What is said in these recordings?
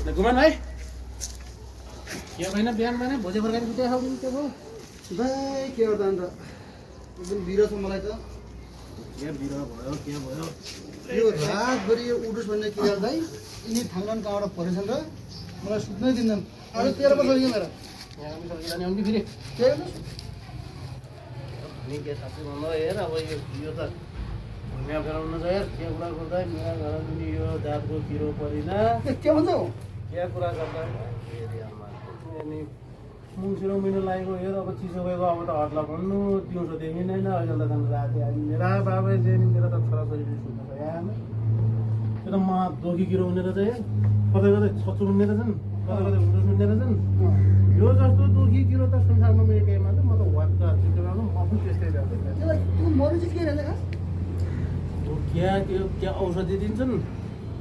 गुमान भाइ के भएन बिहान बिहानै भोजे फर्काएर कुटे खाऊ के भयो भाइ के गर्दा अन्त एकदम बिरो छ मलाई त के बिरो भयो के भयो यो रातभरि यो उडुस भन्ने के गर्दा भाइ यिनी थाङ्गन कहाँबाट परेछन् र मलाई सुत्नै दिन्नन् आज 13 वर्ष भयो मेरो यहाँ हामी जाने आउँदै फेरि के गर्नु नि के साथी भन्नु हेर अब यो त घुम्या फेराउन छ यार के कुरा गर्दा मेरा घर पनि यो जातको किरो परिन के भन्छ हो के कुरा गर्दा अनि मुङसिरो महिना लागेको हेर अब चिसो गएको अब त हट्ला भन्नु दिउँसो देखिँदैन अहिले त राति हामी मेरा बाबा जेनी मेरो त छोराछोरी सुत्नु छ यहाँ त्यो त म दोकी किरो हुने रहेछ यार कतै कतै छचु हुने रहेछन् कतै कतै हुँडो हुने रहेछन् यो जस्तो दुखी किरो त संसारमा मेरो केही मान्छ म त वाटका चिन्ता म पनि त्यस्तै जाँदैन त्यो मरु चाहिँ के रहेछ क्या औषधि दिन्छन्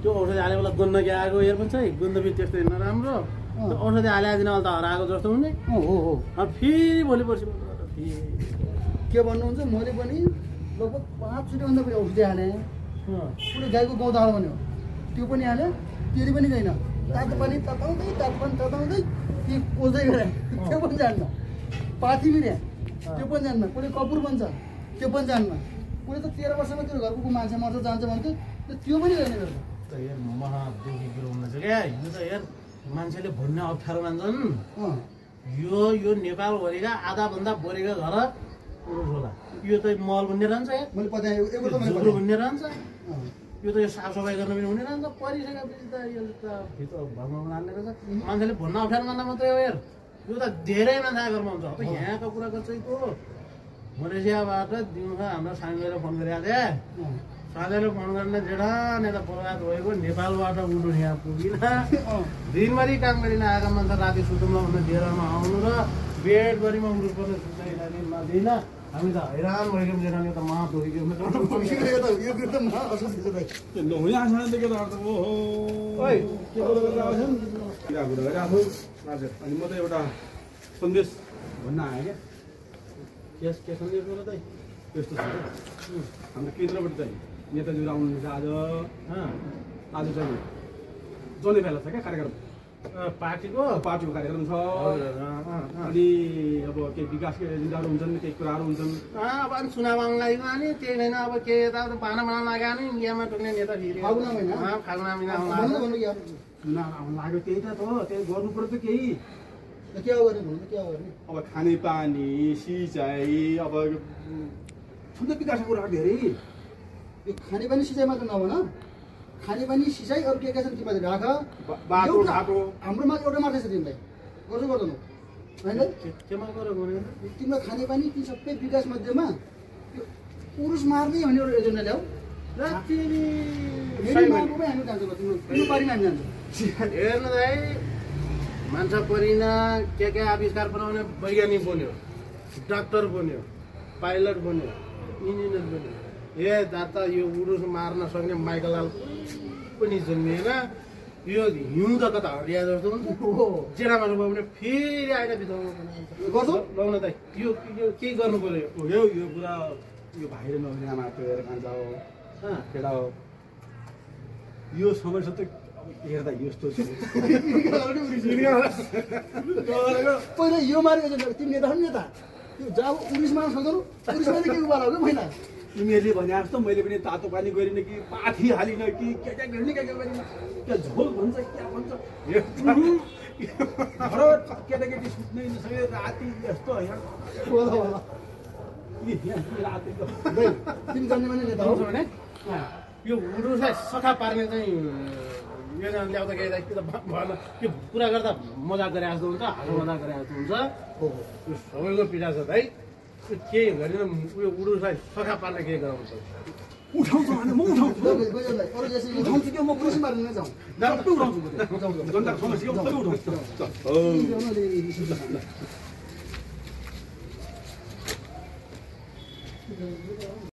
त्यो औषधि हाले बेला गन्ध के आएको हेर पनि है गन्ध पनि त्यस्तै नराम्रो त्यो औषधि हालिदिन अहिले त हराएको जस्तो हुने हो फेरि भोलि पर्सि के भन्नुहुन्छ मैले पनि लगभग 5 चोटि भन्दा बढी औषधि हालेँ पुरै गाईको गौत हाल्यो भन्यो त्यो पनि हाल्यो त्यसले पनि छैन तातो पानी तताउँदै ती कोज्दै गरे त्यो पनि जान्न पाथी मिरे त्यो पनि जान्न कुनै कपुर बन्छ त्यो पनि जान्न कुनै त 13 वर्षमा त्यो घरको मान्छे मर्छ जान्छ भन्थ्यो त्यो पनि गर्ने गर्छ त यार महादेखि कुरो हुँदैछ क्या यो त यार मान्छेले भन्न अप्ठ्यारो मान्छन् यो नेपालभरिका आधाभन्दा बढीका घर होला यो त मल भन्ने रहन्छ यार मैले पत्याएँ एउटा त मैले झुग्रो भन्ने रहन्छ यो त यो साफसफाइ गर्न पनि हुने रहन्छ परिसकेपछि त यो त भित्र भङ्ग हाल्ने रहेछ मान्छेले भन्न अप्ठ्यारो मान्दा मात्रै हो यार यो त धेरै मान्छे घरमा हुन्छ अब यहाँको कुरा गर्छ को मलेसियाबाट दिउँसो हाम्रो साङ्गेले फोन गरिरहेको थिएँ साँझले फोन गर्ने जेठा नेता प्रभात भएको नेपालबाट उडुस यहाँ पुगिन दिनभरि काम गरिन आएका मान्छे राति सुतौँला भन्दा डेरामा आउनु र बेडभरिमा उडुस पर्ने सुत्ने नदिन हामी त हैरान भएको जेठाले त महा दुखेको अनि म त एउटा सन्देश भन्न आएँ क्या के सन्देश बोल त यस्तो छ हाम्रो केन्द्रबाट चाहिँ नेताजीहरू आउनुहुन्छ आज चाहिँ जने बेला छ क्या कार्यक्रम पार्टीको कार्यक्रम छ अनि अब केही विकासको एजेन्डाहरू हुन्छन् केही कुराहरू हुन्छन् अब अनि चुनाव आउनु लागेको अनि त्यही भएन अब के यता भाँडा बनाउनु लाग्यो नि इन्डियामा टुक्ने नेता फेरि फागुन महिना आउनु चुनाव आउनु लाग्यो त्यही त त्यही गर्नु पर्यो त केही के गर्ने अब खानेपानी सिँचाइ अब ठुलो विकासको कुराहरू धेरै यो खानेपानी सिँचाइ मात्र नभन खानेपानी सिँचाइ अरू के छन् तिमीले राख बाटो घाटो हाम्रोमा एउटा मात्रै छ तिमीलाई गर्छु गर्दैनौ होइन तिम्रो खानेपानी ती सबै विकास मध्येमा यो पुरुष मार्ने भन्ने एउटा एजेन्डा ल्याऊ हामी जान्छौँ तिम्रो पारीमा हामी जान्छौँ हेर्नु है मान्छे परिन के आविष्कार बनाउने वैज्ञानिक बन्यो डाक्टर बन्यो पाइलट बन्यो इन्जिनियर बन्यो त यो उडुस मार्न सक्ने माइकलाल पनि जन्मिएन यो हिउँ त कता हरिया जस्तो हुन्छ जेठामा भयो भने फेरि आएर गर्छौ लाउन त यो केही गर्नु पर्यो यो कुरा यो भाइले नहुने आमा हेरेर खान्छ हो केटा हो यो समय सबै हेर्दा यस्तो छ पहिला यो मारेको तिमी नेता नेता त्यो जब उडुसमा सक्दैनौ उडुसमा चाहिँ के उपाल हो क्या पहिला तिमीहरूले भने जस्तो मैले पनि तातो पानी गरिन कि पाथी हालिन कि के गरिन के गरिन क्या झोल भन्छ क्या भन्छ केटाकेटी सुत्नै नसके राति यस्तो तिमी जान्ने माने नेता हो भने यो उडुसलाई सफा पार्ने चाहिँ योजना ल्याउँदा के भएन त्यो कुरा गर्दा मजाक गरे जस्तो हुन्छ हालो मजाक गरे जस्तो हुन्छ यो सबैको पीडा छ भाइ त्यो केही गरेन उयो उडुसलाई सफा पार्ने केही गराउनु पर्छ उठाउँछु भने म उठाउँछु उठाउँछु कि म कृषि मार्न नै जाउँ जनताको समस्या सबै उठाउँछु